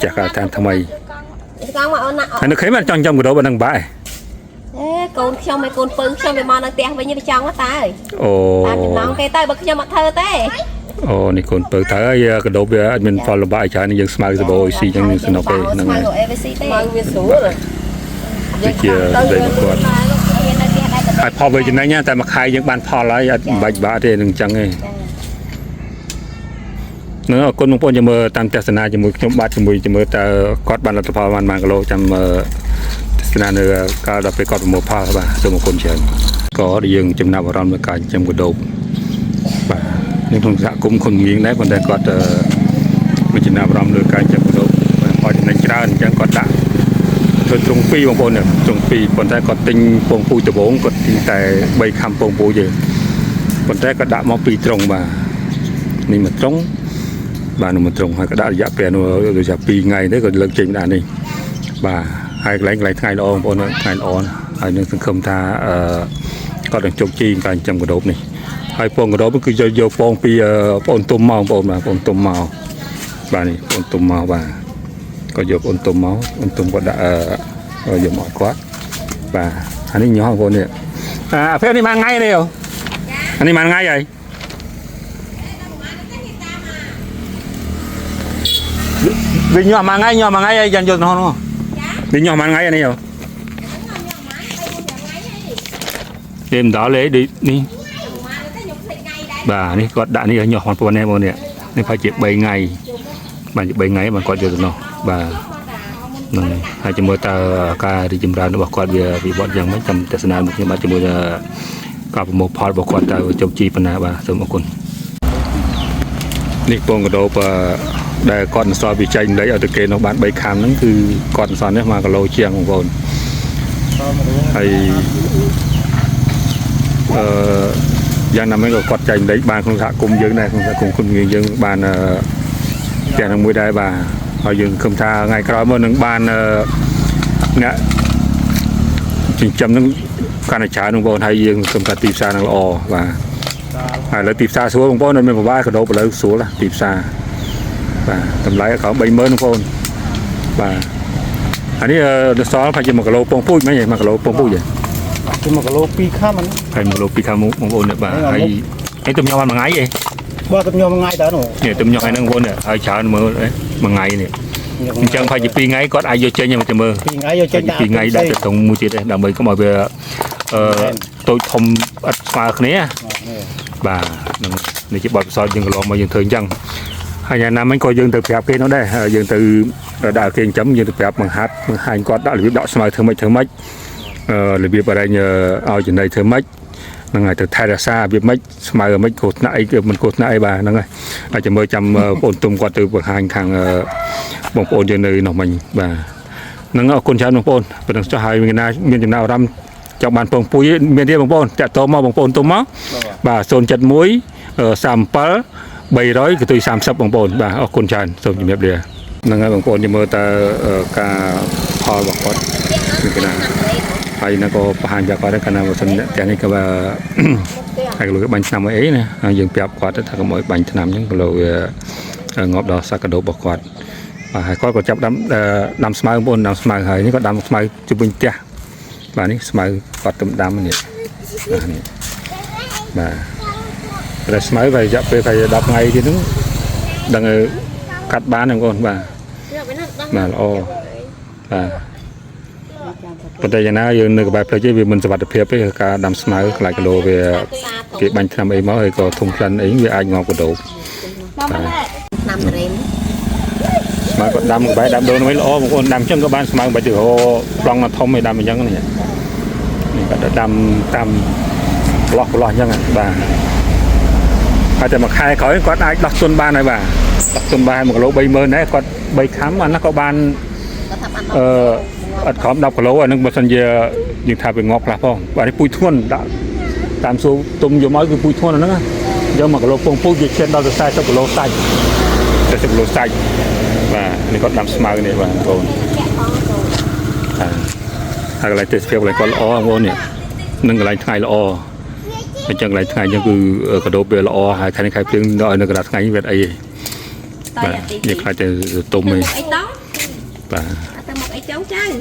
ម្ចាស់ការដ្ឋានថ្មី កង់មកអូនណា ហើយនៅឃើញបានចង់ចំកដោបអាហ្នឹងបាក់ឯង អេកូនខ្ញុំឲ្យកូនពៅខ្ញុំវាមកនៅផ្ទះវិញវាចង់តើ អូ តាមចំណងគេទៅបើខ្ញុំអត់ធ្វើទេ អូនេះកូនពៅតើហើយកដោបវាអត់មានផលលំបាកច្រើនយើងស្មៅសបោស៊ីចឹងនឹងសនុកទេហ្នឹងហើយ ស្មៅ ABC ទេ មកវាស្រួល នេះជាដីរបស់គាត់ មាននៅផ្ទះដែរតែ ហើយផលវាចំណេញណាតែមួយខែយើងបានផលហើយអត់បាច់បាក់ទេនឹងចឹងឯងនឹងអរគុណបងប្អូនចាំមើលតាមទស្សនាជាមួយខ្ញុំបាទជាមួយចាំមើលតើគាត់បានលទ្ធផលបាន1គីឡូចាំមើលទស្សនានៅកាលដល់ពេលគាត់ប្រមូលផលបាទសូមអរគុណច្រើនក៏យើងចំណាប់អារម្មណ៍លើការចិញ្ចឹមកដូបបាទនៅក្នុងសហគមន៍ខុនមៀងដែរប៉ុន្តែគាត់មានចំណាប់អារម្មណ៍លើការចិញ្ចឹមកដូបបាទផលចំណេញច្រើនអញ្ចឹងគាត់ដាក់ ធ្វើទ្រង់2បងប្អូននេះទ្រង់2ប៉ុន្តែគាត់ទិញពងពូជដំបងគាត់ទិញតែ3ខាំពងពូជទេប៉ុន្តែគាត់ដាក់មក2ទ្រង់បាទនេះមួយទ្រង់បាទនោះមួយទ្រង់ហើយក៏ដាក់រយៈពេលនោះដូចថា2ថ្ងៃទេក៏លើកចេញដាក់នេះបាទហើយកន្លែងកន្លែងថ្ងៃល្អបងប្អូនថ្ងៃល្អណាស់ហើយនឹងសង្ឃឹមថាអឺគាត់នឹងជោគជ័យក្នុងការចិញ្ចឹមកដូបនេះហើយពងកដូបគឺយកយកពងពីបងអូនទុំមកបងប្អូនបាទបងអូនទុំមកបាទនេះបងអូនទុំមកបាទ ក៏យកអូនទុំមកអូនទុំក៏ដាក់យកមកឲ្យគាត់បាទអានេះញោះបងប្អូននេះអាអាភេទនេះមួយថ្ងៃនេះអូអានេះមួយថ្ងៃហើយវាញោះមួយថ្ងៃញោះមួយថ្ងៃហើយយ៉ាងយកទៅនោះវាញោះមួយថ្ងៃអានេះអូទេមិនដល់ទេដូចនេះបាទនេះគាត់ដាក់នេះឲ្យញោះបងប្អូននេះបងនេះនេះប្រហែលជា3ថ្ងៃបាទជា3ថ្ងៃបានគាត់យកទៅនោះបាទ ហ្នឹងហើយហើយជាមួយតើការរីកចម្រើនរបស់គាត់វាវិវត្តយ៉ាងម៉េចចាំទស្សនាមួយខ្ញុំបាទជាមួយនឹងការប្រមូលផលរបស់គាត់តើជោគជ័យប៉ុណ្ណាបាទសូមអរគុណនេះពងកដោបដែលគាត់អន្សល់វិច័យម្លេចឲ្យទៅគេនោះបាន3ខាំហ្នឹងគឺគាត់អន្សល់នេះ1គីឡូជាងបងប្អូនហើយអឺយ៉ាងណាមិញក៏គាត់ចែកម្លេចបានក្នុងសហគមន៍យើងដែរក្នុងសហគមន៍គុណយើងបានអឺផ្ទះនឹងមួយដែរបាទហើយយើងគំថាថ្ងៃក្រោយមកនឹងបានអឺអ្នកចិញ្ចឹមនឹងកាន់តែច្រើនបងប្អូនហើយយើងគំថាទីផ្សារនឹងល្អបាទហើយឥឡូវទីផ្សារស្រួលបងប្អូនអត់មានពិបាកកដោបឥឡូវស្រួលណាទីផ្សារបាទតម្លៃក្រោម30000បងប្អូនបាទអានេះអឺសល់ប្រហែលជា1គីឡូពងពូជមែនទេ1គីឡូពងពូជទេ គឺ1គីឡូ2ខាំហ្នឹង ហើយ1គីឡូ2ខាងមុខបងប្អូននេះបាទហើយហើយទំញោះបានមួយថ្ងៃឯង បើទំញោះមួយថ្ងៃតើនោះ នេះទំញោះថ្ងៃហ្នឹងបងប្អូននេះហើយច្រើនមើលឯងមួយថ្ងៃនេះអញ្ចឹងប្រហែលជា2ថ្ងៃគាត់អាចយកចេញមកទៅមើល 2ថ្ងៃយកចេញដាក់ 2ថ្ងៃដាក់ទៅត្រង់មួយទៀតឯងដើម្បីកុំឲ្យវាអឺតូចធំអត់ស្មើគ្នាបាទនឹងនេះជាបទពិសោធន៍យើងកន្លងមកយើងធ្វើអញ្ចឹងហើយយ៉ាងណាមិញក៏យើងទៅប្រាប់គេនោះដែរហើយយើងទៅដាក់គេចិញ្ចឹមយើងទៅប្រាប់បង្ហាត់បង្ហាញគាត់ដាក់របៀបដាក់ស្មៅធ្វើម៉េចធ្វើម៉េចអឺរបៀបអរែងឲ្យចំណីធ្វើម៉េចហ្នឹងហើយទៅថែរក្សារបៀបម៉េចស្មៅម៉េចគ្រោះថ្នាក់អីគឺមិនគ្រោះថ្នាក់អីបាទហ្នឹងហើយហើយចាំមើលចាំបងអូនទុំគាត់ទៅបង្ហាញខាងបងប្អូនយើងនៅនោះមិញបាទហ្នឹងអរគុណច្រើនបងប្អូនប៉ុណ្ណឹងចុះហើយមានណាមានចំណាប់អារម្មណ៍ចង់បានពងពុយមានទេបងប្អូនតាក់ទងមកបងប្អូនទុំមកបាទ071 37 300កន្ទុយ30បងប្អូនបាទអរគុណច្រើនសូមជម្រាបលាហ្នឹងហើយបងប្អូនចាំមើលតើការផលរបស់គាត់គឺកណាហើយហ្នឹងក៏បង្ហាញប្រាប់គាត់ដែរកាលណាបើសិនអ្នកផ្ទះនេះក៏បើ ហើយក៏លោកបាញ់ថ្នាំអីណាហើយយើងប្រាប់គាត់ទៅថាកុំឲ្យបាញ់ថ្នាំអញ្ចឹងក៏លោកវាងាប់ដល់សក្តានុពលរបស់គាត់បាទហើយគាត់ក៏ចាប់ដាំដាំស្មៅបងប្អូនដាំស្មៅហើយនេះក៏ដាំស្មៅជុំវិញផ្ទះបាទនេះស្មៅគាត់ទៅដាំនេះបាទនេះបាទតែស្មៅវារយៈពេលប្រហែល10ថ្ងៃទៀតហ្នឹងដឹងឲ្យកាត់បានហ្នឹងបងប្អូនបាទបាទល្អបាទប៉ុន្តែយ៉ាងណាយើងនៅក្បែរផ្លូវទេវាមិនសុវត្ថិភាពទេការដាំស្មៅខ្លាចគីឡូវាគេបាញ់ថ្នាំអីមកហើយក៏ធំក្លិនអីវាអាចងាប់កដោប ឆ្នាំតរេម ស្មៅក៏ដាំក្បែរដាំដូនវិញល្អបងប្អូនដាំអញ្ចឹងក៏បានស្មៅមិនបាច់ទៅរកប្លង់មកធំឯដាំអញ្ចឹងនេះនេះគាត់ដាំតាមប្លោះប្លោះអញ្ចឹងបាទហើយតែមួយខែក្រោយគាត់អាចដោះទុនបានហើយបាទដោះទុនបាន1គីឡូ30000ដែរគាត់3ខាំអានោះក៏បាន គាត់ថាបាន អឺអត់ក្រោម10គីឡូអានឹងបើសិនជាយើងថាវាងាប់ខ្លះផងបាទនេះពូជធ្ងន់ដាក់តាមសួរទុំយកមកគឺពូជធ្ងន់អាហ្នឹងយក1គីឡូពងពូជវាឈានដល់ទៅ40គីឡូសាច់40គីឡូសាច់បាទនេះគាត់ដាំស្មៅនេះបាទបងប្អូនបាទហើយកន្លែងទេសភាពកន្លែងគាត់ល្អបងប្អូននេះនឹងកន្លែងថ្ងៃល្អអញ្ចឹងកន្លែងថ្ងៃអញ្ចឹងគឺកដោបវាល្អហើយខែនេះខែភ្លៀងដល់នៅកណ្ដាលថ្ងៃវាអត់អីទេ តើ បាទ ទី យើងខ្លាចតែទុំឯង អីតោះ បាទ អត់ទៅមុខអីចុងចៅ។